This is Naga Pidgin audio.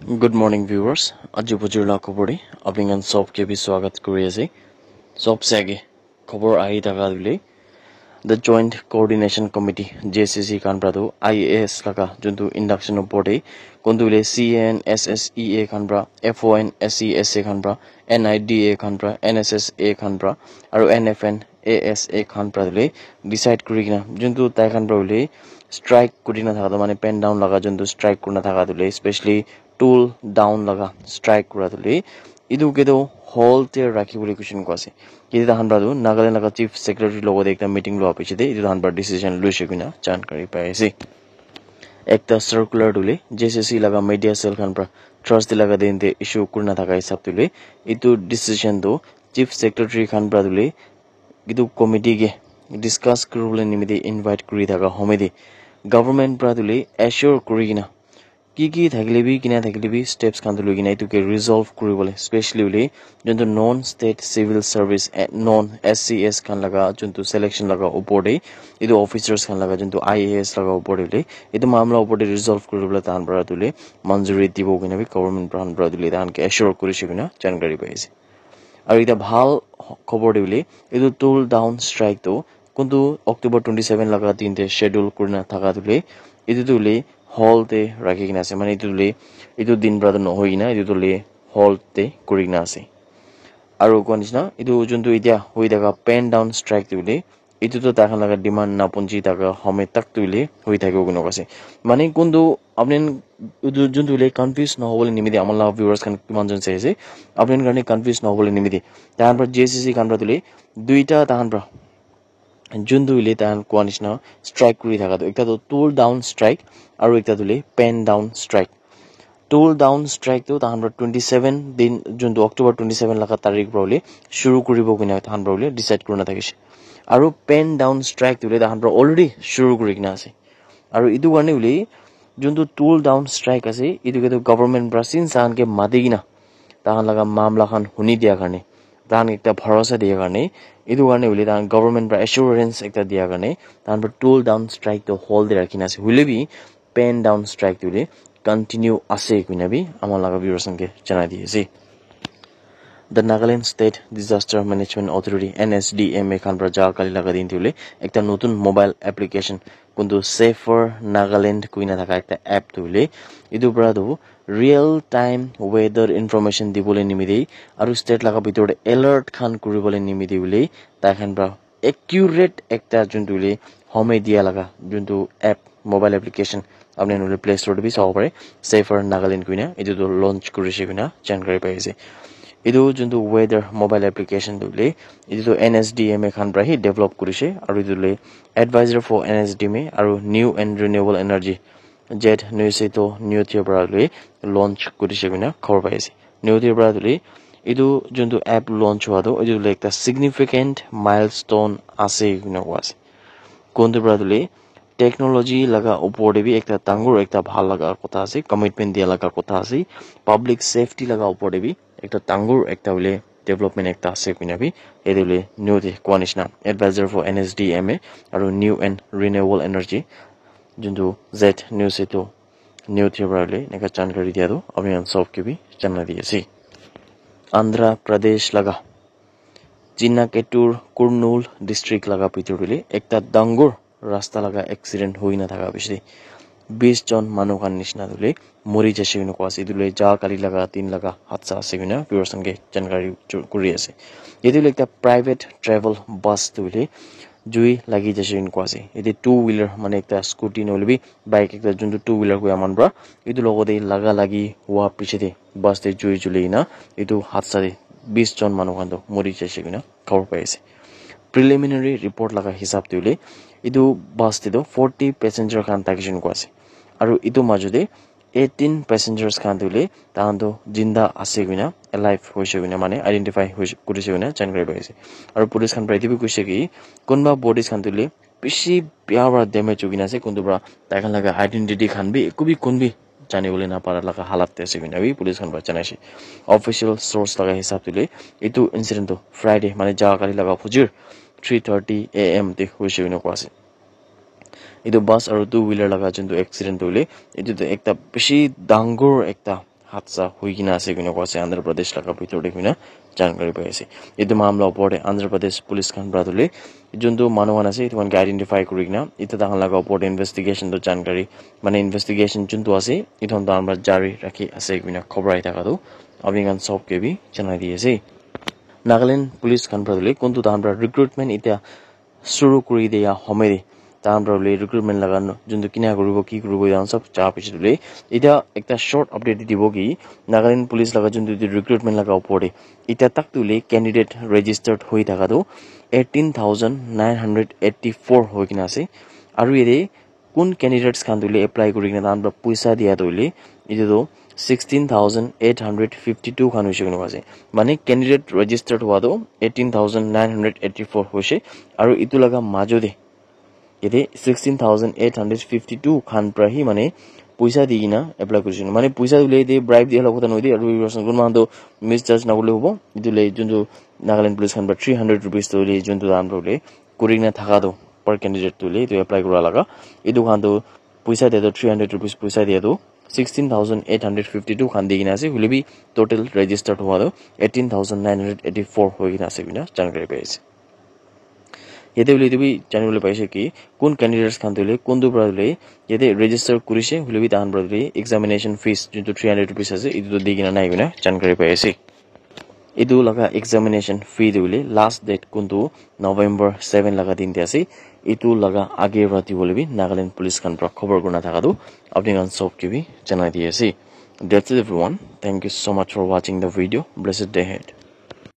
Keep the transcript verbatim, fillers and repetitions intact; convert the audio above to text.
Good morning, viewers. Aji bujur la khobor de apni khan sob ke bi swagat kuri ase. Sob se age khobor ahi thaka dule, the Joint Coordination Committee, J C C khan pra tu I A S laga juntu induction opor de kuntu le C N S S E A khan pra, F O N S E S A khan pra, N I D A khan pra, N S S A khan pra, aru N F N A S A khan pra le decide kuri kena juntu tai khan pra le strike kuri na thaka tu, mane pen down laga juntu strike kuri na thaka tu le, especially tool down laga strike kura tu le, etu ke tu hold te rakhi bole kuishe koi ase. Yate tahan pra tu Nagaland laga Chief Secretary logo te ekta meeting lua piche te etu tahan pra decision luishe koina jankari pai ase. Ekta circular tu le J C C laga media cell khan pra Thursday laga din te issue kuri na thaka hisab tu le, etu decision tu Chief Secretary khan pra tu le etu committee ke discuss kuri bole nimite invite kuri thaka home de government pra tu le assure kuri kena ki ki thakile bi, kina thakile bi, steps khan tu lui kena etu ke resolve kuri bole, especially hoile juntu non state civil service, eh, non S C S khan laga juntu selection laga opor de, etu officers khan laga juntu I A S laga opor de hoile, etu mamla opor de resolve kuri bole tahan pra tu le manjuri dibo kena bi government pra, pra tu le tahan ke assure kuri she kena jankari pai ase. Aru ekta bhal khobor de hoile, etu tool down strike tu kuntu October twenty seven laga din te schedule kuri na thaka tu le, etu tu le hold te rakhi kena ase. Mane etu tu le, etu din pra tu nohoi kena, etu tu le hold te kuri kena ase. Aru koa nishina, etu juntu etia hoi thaka pen down strike tu le, etu tu tai khan laga demand na punji thaka home tak tu le hoi thakibo kena ase. Mane kuntu apni khan etu juntu le confuse nohobole nimite, amar laga viewers khan kiman jon sai ase, apni khan karne confuse nohobole nimite, tai khan pra J C C khan pra tu le duita tai khan pra juntu hoile tahan koa nishina strike kuri thaka tu, ekta tu tool down strike aru ekta tu le pen down strike. Tool down strike tu tahan pra twenty seven din, juntu October twenty seven laga tarik pra hoile shuru kuribo koina tahan pra hoile decide kurina thakishe. Aru pen down strike tu hoile tahan pra already shuru kuri kena ase. Aru etu karne hoile juntu tool down strike ase, etu ke tu government pra since tahan ke mati kena tahan laga mamla khan huni dia karne, tahan ekta bharosa dia karne, etu karne hoile tahan government pra assurance ekta dia karne, tahan pra tool down strike tu hold te rakhi na ase. Hoile bi pen down strike tu hoile continue ase koina bi amar laga viewers khan ke janai di ase. The Nagaland State Disaster Management Authority, N S D M A khan pra ja kali laga din tu hoile ekta notun mobile application kuntu Safer Nagaland koina thaka ekta app tu hoile, etu pra tu real time weather information dibole nimite aru state laga bitor te alert khan kuribole nimite hoile tai khan pra accurate ekta juntu hoile home dia laga juntu app, mobile application apni khan hoile Play Store te bi sabo pare, Safer Nagaland koina etu tu launch kurishe koina jankari pai ase. Etu juntu weather mobile application tu hoile etu tu N S D M A khan pra hi develop kurishe aru etu hoile advisor for N S D M A aru New and Renewable Energy, Jet Newseto Newtio pra hoile launch kurishe koina khobor pai ase. Newtio pra hoile etu juntu app launch hua tu etu hoile ekta significant milestone ase koina koi ase. Kuntu pra hoile technology laga opor te bi ekta dangor ekta bhal laga kotha ase, commitment dia laga kotha ase, public safety laga opor te bi ekta dangor ekta hoile development ekta ase koina bi yate hoile new te koa nishina advisor for N S D M A aru New and Renewable Energy juntu Z News etu new te para hoile eneka jankari dia tu apni khan sob ke bi janai di ase. Andhra Pradesh laga Chinaketur Kurnool district laga bhitor te hoile ekta dangor rasta laga accident hoi na thaka bishi te bis jon manu khan nishina tu hoile mori jaise koina koa ase. Etu hoile ja kali laga din laga hadsa ase koina viewers khan ke jankari kuri ase. Yate hoile ekta private travel bus tu hoile jui lagi jaise koina koa ase. Yate two wheeler mane ekta scooty na hoile bi bike ekta juntu two wheeler koi manu para etu logot te laga lagi hua piche te bus te jui juli kena etu hadsa te bis jon manu khan tu mori jaise koina khobor pai ase. Preliminary report laga hisab te hoile etu bus te tu forty passenger khan thakishe koina koa ase. Aru etu majot te eighteen passengers khan tu hoile tahan tu jinda ase koina, alive hoise koina mane identify hoise, kurise koina jankari pai ase. Aru police khan para etu bi koise ki kunba bodies khan tu hoile bishi bia para damage hoi kena ase, kuntu para tai khan laga identity khan bi eku bi kun bi jani bole na para laga halat te ase koina bi police khan para janai ase. Official source laga hisab te hoile etu incident tu Friday mane ja kali laga fujir three thirty A M te hoise koina koa ase. Etu bus aru two wheeler laga juntu accident tu hoile etu tu ekta bishi dangor ekta hadsa hui kena ase koina koa ase Andhra Pradesh laga bhitor te koina jankari pai ase. Etu mamla opor te Andhra Pradesh police khan para tu le juntu manu khan ase etu khan ke identify kuri kena etu tahan laga opor te investigation tu jankari mane investigation juntu ase etu khan tahan para jari rakhi ase koina khobor ahi thaka tu apni khan sob ke bi janai di ase. Nagaland police khan para tu le kuntu tahan para recruitment etiya suru kuri dia homoi de tahan para bole recruitment laga juntu kina kuribo ki kuribo etu khan sob ja piche de bole etia ekta short update dibo ki Nagaland police laga juntu etu recruitment laga opor de etia tak tu le candidate registered hoi thaka tu eighteen thousand nine hundred eighty four hoi kena ase aru yate kun candidates khan tu le apply kuri kena tahan para poisa dia tu le etu tu sixteen thousand eight hundred fifty two khan hoise koina ase mane candidate registered hua tu eighteen thousand nine hundred eighty four hoise aru etu laga majo de yate sixteen thousand eight hundred fifty two khan para hi mane poisa di kena apply kurishe mane poisa tu le yate bribe dia laga kotha nohoi de aru etu kunba khan tu misjudge na kuri le hobo etu le juntu Nagaland police khan para three hundred rupees tu le juntu tahan para le kuri kena thaka tu per candidate tu le etu apply kura laga etu khan tu poisa dia tu three hundred rupees poisa dia tu sixteen thousand eight hundred fifty two khan di kena ase hoile bi total registered hua tu eighteen thousand nine hundred eighty four hoi kena ase koina jankari pai ase. Yate hoile etu bi jani bole pai ase ki kun candidates khan tu le kuntu para le yate register kurishe hoile bi tahan para le examination fees juntu three hundred rupees ase etu tu di kena nai koina jankari pai ase. Etu laga examination fee tu hoile last date kuntu November seven laga din te ase. Etu laga age para dibole bi Nagaland police khan para khobor kurina thaka tu apni khan sob ke bi janai di ase. That's it everyone. Thank you so much for watching the video. Blessed day ahead.